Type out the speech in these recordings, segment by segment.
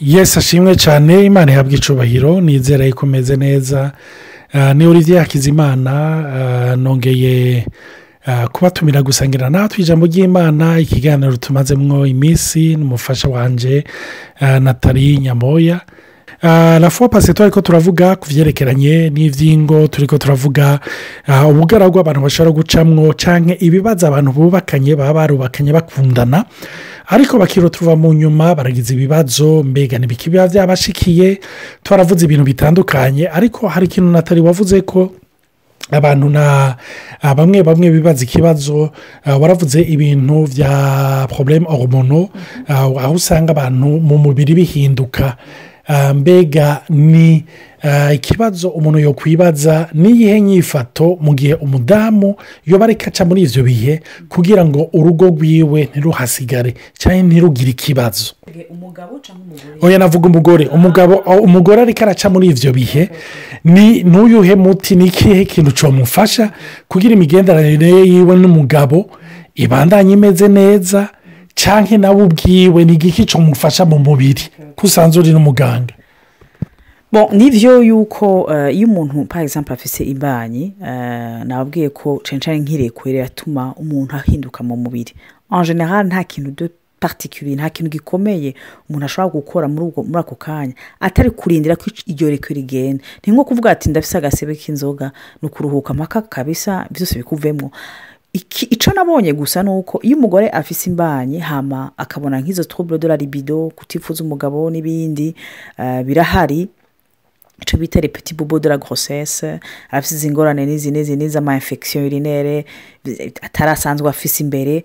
Yesu ashimwe cyane, Imana ihabwa icubahiro. Nizera yuko umeze neza. Ni Olivier Hakizimana, nongeye kubatumira gusangira natwe ijambo ry'Imana, ikiganiro tumazemwo iminsi n'umufasha wanje Nathalie Nyamoya. La fois passée turiko turavuga ku vyerekeranye n'ivyingo, turiko turavuga ubugaragwa abantu bashobora gucamwo canke ibibazo abantu bubakanye baba barubakanye bakundana, ariko bakiro tuva mu nyuma baragize ibibazo. Mbega nibiki biba vyabashikiye? Twaravuze ibintu bitandukanye, ariko hari ikintu Nathalie wavuze ko abantu na bamwe bamwe bibaza ikibazo. Waravuze ibintu vya problèmes hormonaux, aho usanga abantu mu mubiri bihinduka. Mbega ni ikibazo umuntu yokwibaza, niyihe nyifato mu gihe umudamu yoba ariko aca muri ivyo bihe kugira ngo urugo rwiwe ntiruhasigare canke ntirugire ikibazo? Umugabo cyangwa umugore? Oya, navuga umugore. Umugabo, umugore ariko araca muri ivyo bihe, ni n'uyuhe muti, ni ikihe kintu comufasha kugira imigenderanire yiwe n'umugabo ibandanye imeze neza, canke nawe ubwiwe ni igiki comufasha mu mubiri, ko usanzwe uri n'umuganga? Bon, nivyo yuko iyo umuntu, par exemple, afise imbanyi, nababwiye ko cane cane nk'irekwe riratuma umuntu ahinduka mu mubiri. En général nta kintu de particulier, nta kintu gikomeye umuntu ashobora gukora muri ako kanya atari kurindira ko iryo rekwe rigenda. Ni nko kuvuga ati ndafise agasebe k'inzoga, ni ukuruhuka mpaka kabisa vyose bikuvemwo. Ico nabonye gusa ni uko iyo umugore afise imbanyi hama akabona nk'izo trouble de la libido, kutifuza umugabo n'ibindi, birahari ico bita les petits bobos de la grossesse. Arafise izi ngorane n'izi n'izi n'izi, ama infection urinaire atarasanzwe afise imbere.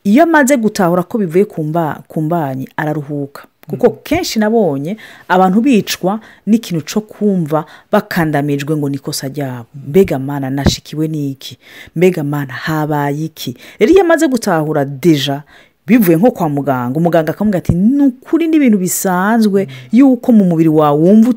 Iyo amaze gutahura ko bivuye ku mbanyi, araruhuka, kuko kenshi nabonye abantu bicwa n'ikintu co kumva bakandamijwe ngo nikosa ryabo: mbega Mana, nashikiwe n'iki? Mbega Mana, habaye iki? Rero iyo amaze gutahura déjà bivuye nko kwa muganga, umuganga akamubwira ati ni ukuri n'ibintu bisanzwe yuko mu mubiri wawe wumva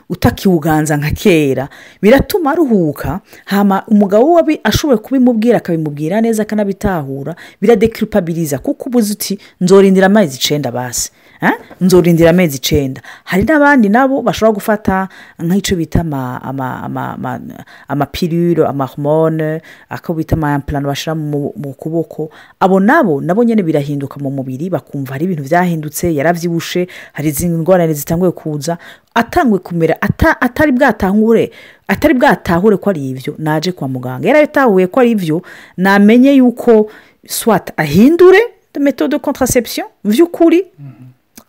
utakiwuganza nka kera, biratuma aruhuka. Hama umugabo we ashoboye kubimubwira, akabimubwira neza, akanabitahura, biradéculpabilisa, kuko ubuze uti nzorindira amezi 9 basi. Eh? Nzorindira amezi 9. Hari n'abandi nabo bashobora gufata nk'icyo bita ama pilules, ama hormones, ako bita ama implants bashyira mu kuboko. Abo nabo nyine birahinduka mu mubiri, bakumva hari ibintu byahindutse, yarabyibushe, hari izindi ngorane zitanguye kuza, atanguye kumera atari bwatahure ko ari ibyo, naje kwa muganga. Yarabitahuye ko ari ibyo, namenye yuko soit ahindure méthode de contraception by'ukuri,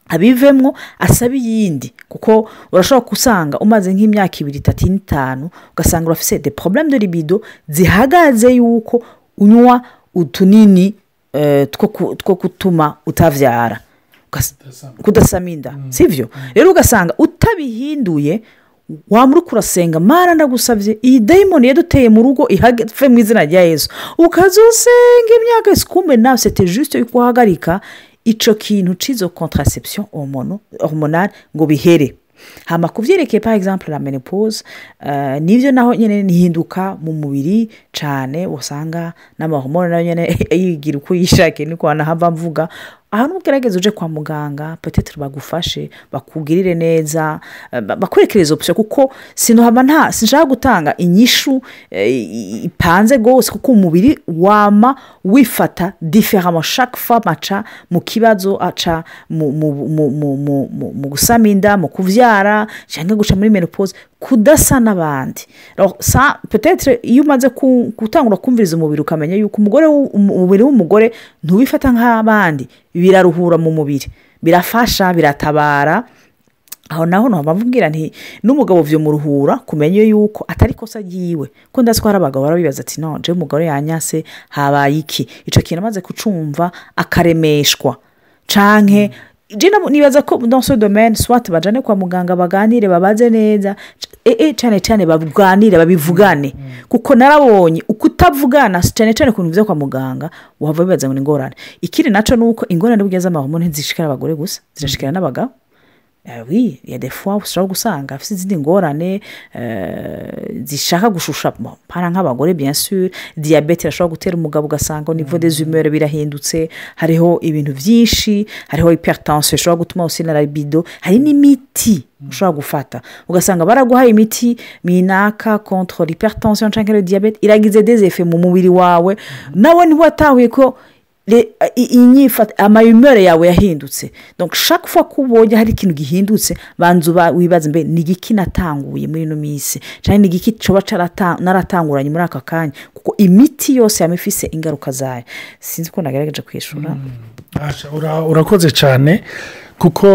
abivemwo, asabe iyindi, kuko urashobora gusanga umaze nk'imyaka 2, 3, 5, ugasanga urafise des problèmes de libido zihagaze yuko unywa utunini two gutuma utavyara, kudasama inda, sivyo? Rero ugasanga utabihinduye, waba uriko urasenga: "Mara, ndagusabye, iyi dayimoni yaduteye mu rugo ihave mu izina rya Yesu", ukazosenga imyaka yose, kumbe nawe c'était juste yuko uhagarika ico kintu c'izo contraception hormonale ngo bihere. Hama ku vyerekeye, par exemple, la ménopause, nivyo, naho nyene nihinduka mu mubiri cane, usanga n'ama hormones nayo nyene yigira uko yishakiye. Niko nahava mvuga aho, nugerageza uje kwa muganga, peut-être bagufashe, bakugirire neza, bakwerekereze option, kuko sinohava nta sinshaka gutanga inyishu ipanze gose, kuko umubiri wama wifata différemment chaque fois, aca mu kibazo, aca mu gusama inda, mu kuvyara canke guca muri ménopause, kudasa n'abandi. Alors, ça peut-être iyo umaze gutangura kumviriza umubiri, ukamenya yuko umubiri w'umugore ntuwifata nk'abandi, biraruhura mu mubiri, birafasha, biratabara. Aho naho nobamubwira nti n'umugabo vyomuruhura kumenya yuko atari ikosa ryiwe, ko ndazi ko hari abagabo baba bibaza ati no jewe umugore yanyase, habaye iki? Ico kintu amaze kucumva akaremeshwa, canke je nibaza ko dans ce domaine, soit bajane kwa muganga, baganire, babaze neza, cane cane baganire, babivugane, kuko narabonye ukutavugana cane cane ku bintu vyo kwa muganga, wahava bibaza ngo ni ingorane. Ikindi naco nuko ingorane burya z'ama hormones ntizishikira abagore gusa, zirashikira n'abagabo. Oui, il y a des fois ushobora gusanga afite izindi ngorane zishaka gushusha. Bon, para nk'abagore, bien sûr, diabète irashobora gutera umugabo, ugasanga au niveau des humeurs birahindutse. Hariho ibintu byinshi, hariho hypertension ishobora gutuma aussi na libido. Hari n'imiti ushobora gufata, ugasanga baraguhaye imiti minaka contre l'hypertension cyangwa le diabète, iragize des effets mu mubiri wawe, nawe ntiwatahuye ko ama humeur yawe yahindutse. Donc chaque fois ko ubonye hari ikintu gihindutse, banza wibaze: mbe ni igiki natanguye muri ino minsi, cyangwa ni igiki coba naratanguranye muri aka kanya? Kuko imiti yose yaba ifise ingaruka zayo. Sinzi ko nagerageje kwishura. Asha, urakoze cyane, kuko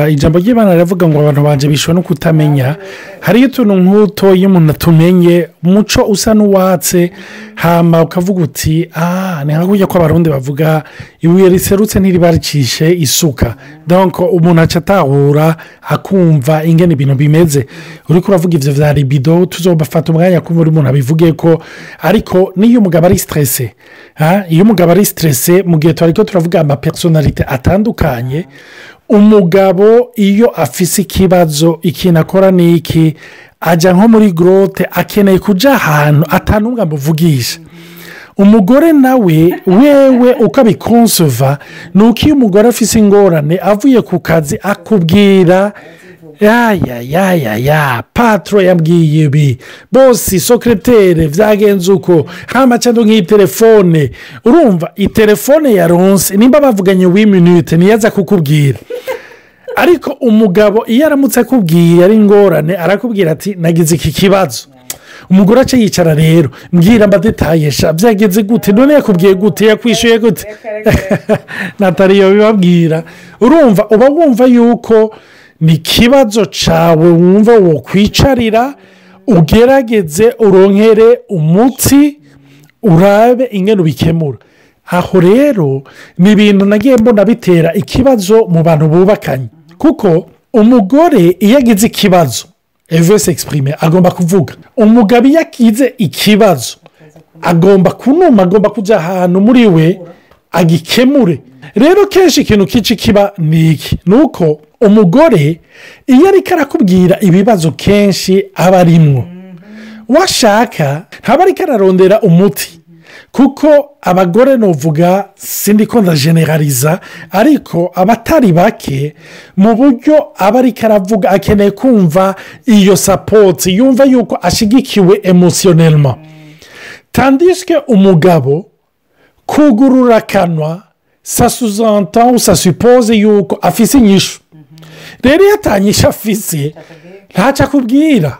ijambo ry'Imana riravuga ngo abantu banje bishwe no kutamenya. Hariyo utuntu nk'uto, iyo umuntu atumenye, umuco usa n'uwatse, hama ukavuga uti: "Ah, ni nka kurya ko Abarundi bavuga, ibuye riserutse ntiriba ricishe isuka." Donc umuntu aca atahura, akumva ingene ibintu bimeze. Uriko uravuga ivyo vya libido, tuzobafata umwanya kumva uri umuntu abivuge ko. Ariko niyo umugabo ari stressé, iyo umugabo ari stressé, mu gihe turiko turavuga ama personnalités atandukanye, umugabo iyo afise ikibazo, ikintu akora ni iki? Ajya nko muri grotte, akeneye kuja ahantu atanumwe amuvugisha. Umugore nawe wewe uko abikonsova ni uko iyo umugore afise ingorane, avuye ku kazi, akubwira: "Ya ya ya ya ya, patron yabwiye ibi, boss, secrétaire, byagenze uko." Hama cyangwa nk'iyi telefone, urumva itelefone yaronse, nimba bavuganye 8 minutes, niyo aza kukubwira. Ariko umugabo iyo aramutse akubwiye ari ingorane, arakubwira ati: "Nagize iki kibazo." Umugore aca yicara rero: "Mbwira mba détaillé sha, byagenze gute none? Yakubwiye gute? Yakwishyuye gute?" Nataliyo bibabwira. Urumva, uba wumva yuko ni ikibazo cyawe, wumva wokwicarira, ugerageze uronkere umuti, urabe ingene ubikemura. Aho rero ni ibintu nagiye mbona bitera ikibazo mu bantu bubakanye, kuko umugore iyo agize ikibazo, elle veut s'exprimer, agomba kuvuga. Umugabo iyo agize ikibazo, agomba kunuma, agomba kujya ahantu muri we agikemure. Rero kenshi ikintu kici kiba ni iki? Ni uko umugore iyo ariko arakubwira ibibazo, kenshi aba arimwo washaka, ntaba ariko ararondera umuti, kuko abagore, nuvuga, sindi ko ndajeneraliza, ariko abatari bake, mu buryo aba ariko aravuga, akeneye kumva iyo support, yumva yuko ashyigikiwe émotionnellement, tandis que umugabo kugurura akanwa, ça sous-entend, ça suppose yuko afise inyishu. Rero iyo atanyishu afise, ntacyo akubwira,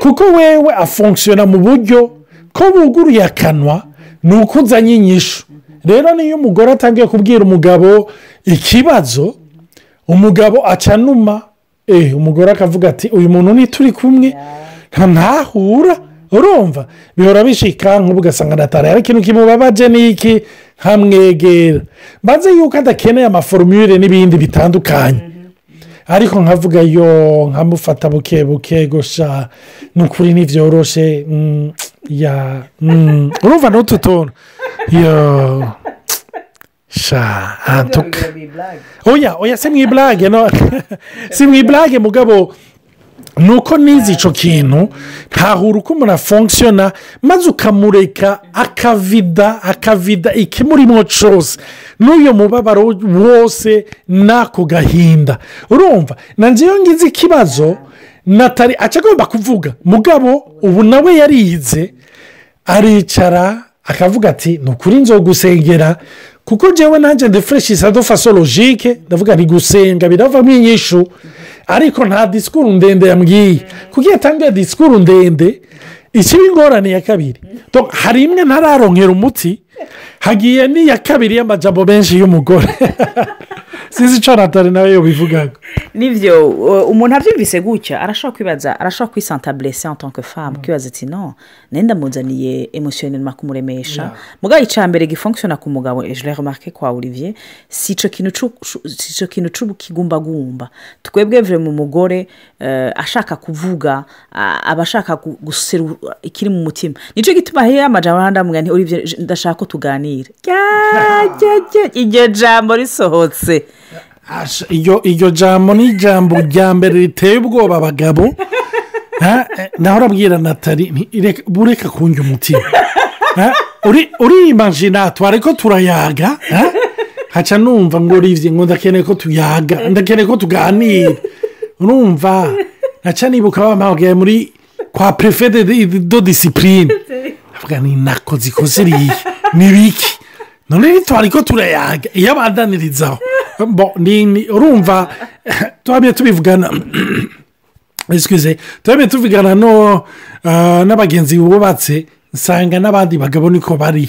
kuko wewe afonkisiyona mu buryo ko buguruye akanwa ni uko uzanye inyishu. Rero niyo umugore atangiye kubwira umugabo ikibazo, umugabo acanuma, umugore akavuga ati: "Uyu muntu ntituri kumwe, ntahura." Urumva bihora bishika, nk'ubu ugasanga natara hari ikintu kimubabaje, n'iki, nkamwegera, mbaze yuko adakeneye ama formules n'ibindi bitandukanye, ariko nkavuga yo, nkamufata buke buke gusha: "Ni ukuri ntibyoroshe ya." Urumva n'utu tuntu yo sha antuka. Oya oya, si mu blague, no si mu blague. Mugabo ni uko nize icyo kintu, ntahura uko umuntu afonkisiyona, maze ukamureka akavida, akavida ikimurimo cyose, n'uyu mubabaro wose n'ako gahinda. Urumva nanjye iyo ngize ikibazo, Natali aca agomba kuvuga. Mugabo ubu nawe yarize, aricara akavuga ati: "Ni ukuri nzogusengera," kuko njyewe nanjye ndefureshisa de façon logique, ndavuga nti gusenga biravamo inyishu. Ariko nta discours ndende yambwiye, kuko iyo atangiye discours ndende, ikiba ingorane ya kabiri. Hari imwe ntararonkera umuti, hagiye n'iya kabiri y'amajambo menshi y'umugore. Sinzi icyo Natali nawe yobivugaga. Nibyo, umuntu abyumvise gutya arashobora kwibaza, arashobora kwisanta blessé en tant que femme, kwibaza ati: "Non, nenda muzaniye émotionnellement kumuremesha." Mugabo icya mbere gifonkishona ku mugabo, je l'ai remarqué kwa Olivier, si icyo kintu c'ukigumbagumba. Twebwe vraiment, umugore ashaka kuvuga, aba ashaka guserura ikiri mu mutima. Nicyo gituma hiyo amajambo ndamubwira nti: "Olivier, ndashaka ko tuganira." Iryo jambo risohotse. Iryo jambo ni ijambo rya mbere riteye ubwoba abagabo. Naho urabwira Nathalie, bureka kunjya umutima, urimajina twari ko turayaga, haca numva ngo Olivier ngo ndakeneye ko tuyaga, ndakeneye ko tuganira. Urumva haca nibuka bampamagaye muri kwa préfet de discipline, avuga ni nakoze ikosa iriya ni biki? None twari ko turayaga iyo abandanirizaho. Urumva twabye tubivugana, excuse, twabye tuvugana no n'abagenzi bubatse, nsanga n'abandi bagabo niko bari.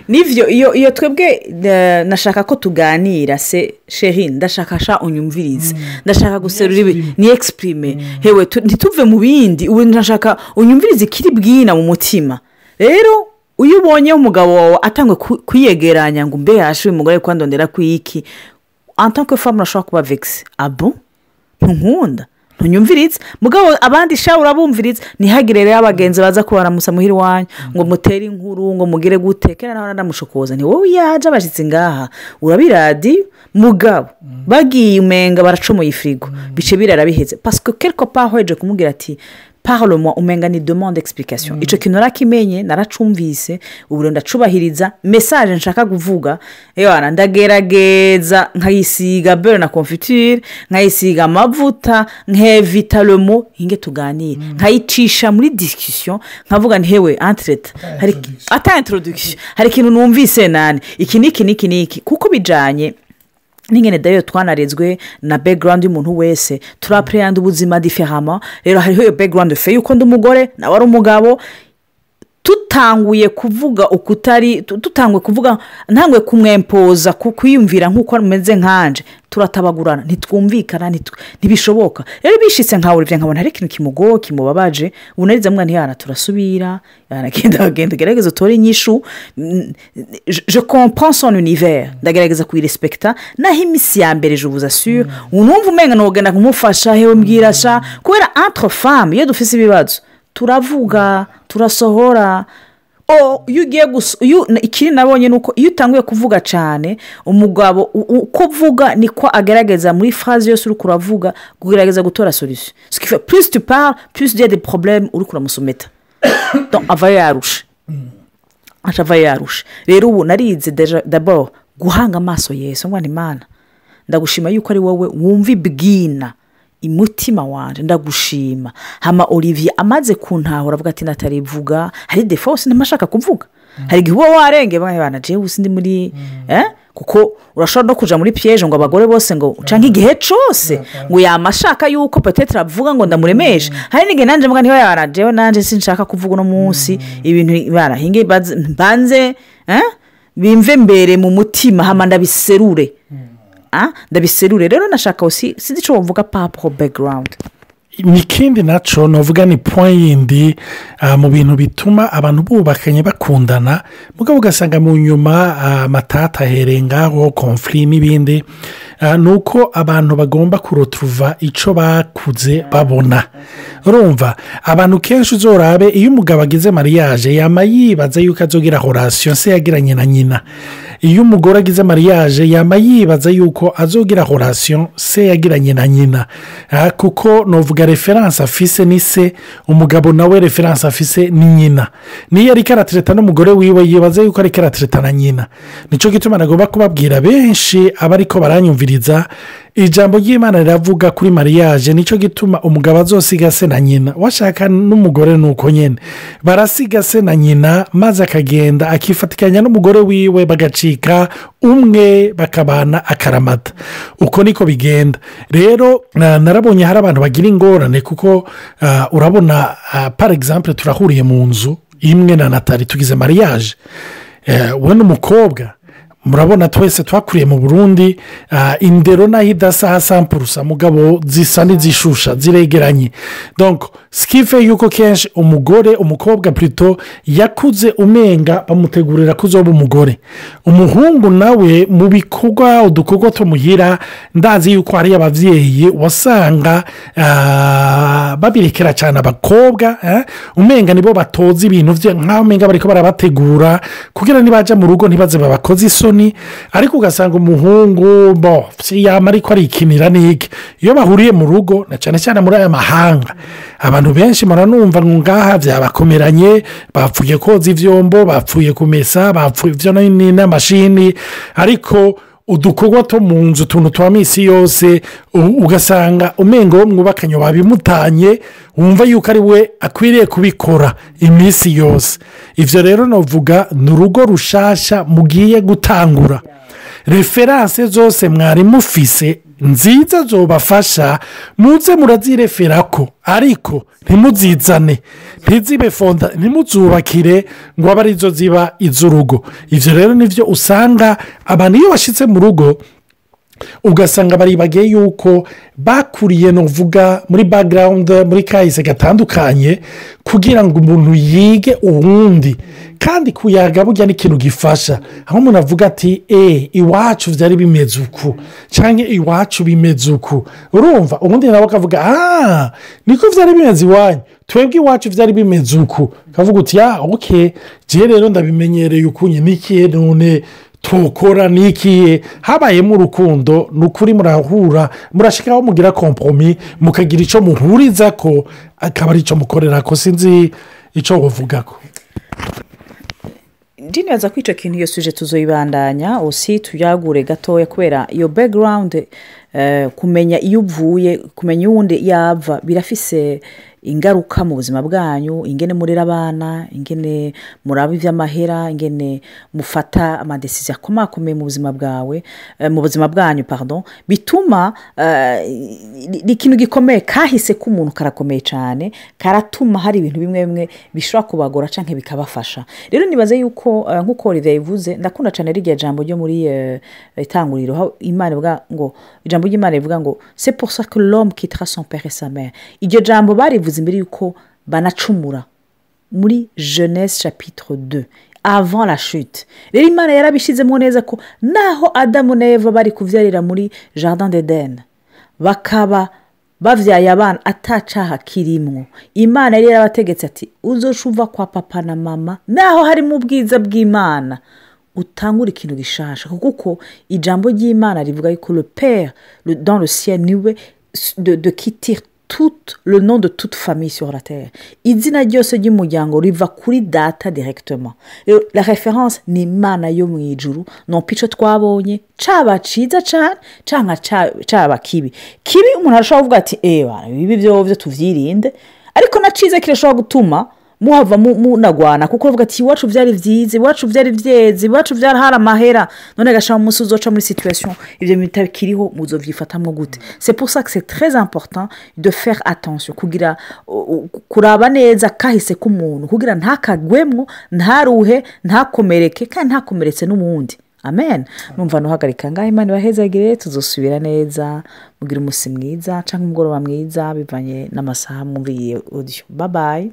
Nivyo, iyo twebwe nashaka ko tuganira se chéri, ndashaka sha unyumvirize, ndashaka guserura ibi ni exprime hewe, ntituve mu bindi, ubu ndashaka unyumvirize ikiri bwina mu mutima. Rero iyo ubonye umugabo wawe atangwe kwiyegeranya ngo mbe yashe uyu mugore kwandondera kwiki, en tant que femme urashobora kuba vexé: "Ah bon, ntunkunda, ntunyumvirize?" Mugabo abandi sha urabumviriza. Ntihagire rero abagenzi baza kubaramusa muhira iwanyu ngo mutere inkuru, ngo mugire gute. Kera naho ndamushokoza, ni wowe yaje abashyitsi ngaha urabiradiyo, mugabo bagiye umenga baracomoye ifirigo, bice birara biheze, parce que quelque part hoje kumubwira ati: "Parle-moi", umenga ni demande explication. Icyo kintu narakimenye, naracumvise, ubu rero ndacubahiriza message nshaka kuvuga. Ewana, ndagerageza nkayisiga beurre na confiture, nkayisiga amavuta, nkevita le mot "hinge tuganire", nkayicisha muri discussion, nkavuga nti: "Hewe, entre-temps hari ata introduction, hari ikintu numvise nani iki n'iki n'iki n'iki", kuko bijanye n'ingene dayo twanarezwe na background y'umuntu wese, turappréhenda ubuzima différemment. Rero hariho iyo background fe yuko ndi umugore, nawe ari umugabo, tutanguye kuvuga ukutari, tutanguye kuvuga, ntanguye kumwempoza kwiyumvira nk'uko ameze nkanje, turatabagurana, ntitwumvikana, ntibishoboka. Rero bishitse nka Olivier, nkabona hari ikintu kimugoye, kimubabaje, ubu narize mwana yana turasubira, yanagenda genda gerageza utore inyishu. Je comprends son univers, ndagerageza kuyirespekta, naho iminsi ya mbere, je vous assure, unumva umenga nogenda kumufasha: "Hewe, mbwira sha", kubera entre femmes iyo dufise ibibazo turavuga, turasohora. O iyo ugiye gusa, iyo ikindi nabonye ni uko iyo utanguye kuvuga cyane, umugabo uko uvuga niko agerageza muri phrase yose uri kuravuga kugerageza gutora solution. Ce qui fait, plus tu parles, plus il y a des problèmes uri kuramusometa. Donc avayo yarushe, aca avayo yarushe. Rero ubu narize déjà d'abord guhanga amaso Yesu ngo: "Imana, ndagushima yuko ari wowe wumva ibwina imutima wanjye, ndagushima." Hama Olivier amaze kuntahura avuga ati: "Natarivuga, hari defose ntamashaka kuvuga, hari igihe uba warenge bana jewe sindi muri kuko urashobora no kuja muri piège ngo abagore bose ngo canke igihe cose ngo yamashaka yuko peut-être avuga ngo ndamuremeshe." Hari n'igihe nanjye mvuga niba yara jewe nanjye sinshaka kuvuga uno munsi ibintu barahinge, mbanze bimve mbere mu mutima, hama ndabiserure. Ndabiserure. Rero nashaka aussi, sinzi icyo bavuga par background. Ikindi nacyo navuga ni point yindi mu bintu bituma abantu bubakanye bakundana, mugabo ugasanga mu nyuma amatata ahereye ngaho, conflit n'ibindi, ni uko abantu bagomba kuretrouva icyo bakuze babona. Urumva abantu kenshi uzorabe iyo umugabo agize mariage yama yibaza yuko azogira relation se yagiranye na nyina. Iyo umugore agize mariage yama yibaza yuko azogira relation se yagiranye na nyina, kuko nuvuga référence afise ni se. Umugabo nawe référence afise ni nyina. Niyo ariko aratereta n'umugore wiwe, yibaza yuko ariko aratereta na nyina. Nicyo gituma nagomba kubabwira benshi aba ariko baranyumviriza, ijambo ry'Imana riravuga kuri mariage: nicyo gituma umugabo azosiga se na nyina, washaka n'umugore ni uko nyine, barasiga se na nyina maze akagenda akifatikanya n'umugore wiwe, bagacika umwe, bakabana akaramata. Uko niko bigenda. Rero narabonye hari abantu bagira ingorane, kuko urabona, par exemple, turahuriye mu nzu imwe na Nathalie, tugize mariage, we n'umukobwa. Murabona twese twakuriye mu Burundi, indero naho idasa sampurusa, mugabo zisa n'izishusha, ziregeranye. Donc ce qui fait yuko kenshi umugore, umukobwa plutôt, yakuze umenga bamutegurira kuzoba umugore. Umuhungu nawe mu bikorwa, udukorwa tumuhira, ndazi yuko hari ababyeyi wasanga babirekera cyane abakobwa, umenga nibo batoza ibintu bye, nk'aho umenga bariko barabategura kugira nibajya mu rugo ntibaze babakoze isoni. gikoni, ariko ugasanga umuhungu bo yama ariko arikinira n'iki. Iyo bahuriye mu rugo, na cyane cyane muri aya mahanga, abantu benshi muranumva ngo ngaha byabakomeranye, bapfuye koza ivyombo, bapfuye kumesa, bapfuye ivyo n'amashini, ariko udukorwa two mu nzu, utuntu twa minsi yose, ugasanga umengo wo mwubakanye babimutanye, wumva yuko ari we akwiriye kubikora iminsi yose. Ivyo rero novuga ni urugo rushasha mugiye gutangura. Références zose mwari mufise nziza zobafasha, muze murazireferako, ariko ntimuzizane, ntizibe fondement, ntimuzubakire ngo abe arizo ziba iz'urugo. Ivyo rero nivyo usanga abantu iyo bashitse mu rugo, ugasanga baribagiye yuko bakuriye, novuga, muri background, muri kahise gatandukanye, kugira ngo umuntu yige uwundi. Kandi kuyaga burya ni ikintu gifasha, aho umuntu avuga ati: "Iwacu byari bimeze uku", cyangwa "Iwacu bimeze uku". Urumva, ubundi nawe akavuga: "Ah, niko byari bimeze iwanyu, twebwe iwacu byari bimeze uku". Ukavuga uti: "Ya, ok, je rero ndabimenyereye ukunye n'ikihe, none tukora n'ikihe?" Habayemo urukundo, ni ukuri murahura, murashikaho mugira compromis, mukagira icyo muhuriza ko, akaba ari icyo mukorera ko. Sinzi icyo buvuga ko. Ndinibaza ko icyo kintu, iyo sujet tuzoyibandanya aussi, tuyagure gatoya, kubera iyo background, kumenya iyo uvuye, kumenya uwundi yava, birafise ingaruka mu buzima bwanyu, ingene murera abana, ingene muraba iby'amahera, ingene mufata ama décisions akomakomeye mu buzima bwawe, mu buzima bwanyu, pardon. Bituma ni ikintu gikomeye. Kahise k'umuntu karakomeye cyane, karatuma hari ibintu bimwe bimwe bishobora kubagora cyangwa bikabafasha. Rero nibaze yuko nk'uko Olivier yabivuze, ndakunda cyane rirya jambo ryo muri Itanguriro, aho Imana ivuga ngo, ijambo ry'Imana rivuga ngo: "C'est pour ça que l'homme quittera son père et sa mère". Iryo jambo barivuze imbere yuko banacumura, muri Genèse chapitre 2, avant la chute. Rero Imana yarabishyizemo neza ko naho Adamu na Eva bari kubyarira muri jardin d'Eden, bakaba babyaye abana atacaha kirimwo, Imana yari yarabategetse ati: "Uzoca uva kwa papa na mama, naho harimo ubwiza bw'Imana, utangura ikintu gishasha", kuko ijambo ry'Imana rivuga yuko le père dans le ciel niwe de qui tire tout le nom de toute famille sur la terre. Izina ryose ry'umuryango riva kuri data directement. Rero la référence ni Imana yo mu ijuru. Non icyo twabonye caba ciza cane canka caba kibi, kibi umuntu arashobora kuvuga ati: "Ewa, ibi byo byo tuvyirinde", ariko na ciza kirashobora gutuma muhava munagwana, kuko bavuga ati: "Iwacu byari byiza, iwacu byari byeze, iwacu byari hari amahera". None gashaka umunsi uzoca muri situation ibyo bitakiriho, muzovyifatamwo gute? C'est pour ça que c'est très important de faire attention, kugira kuraba neza kahise k'umuntu, kugira ntakagwemwo, ntaruhe, ntakomereke kandi ntakomeretse n'uwundi. Amen. Numva nuhagarika ngaho. Imana ibahezagire, tuzosubira neza. Mugira umunsi mwiza cyangwa umugoroba mwiza, bivanye n'amasaha mwumviye audio. Bye bye.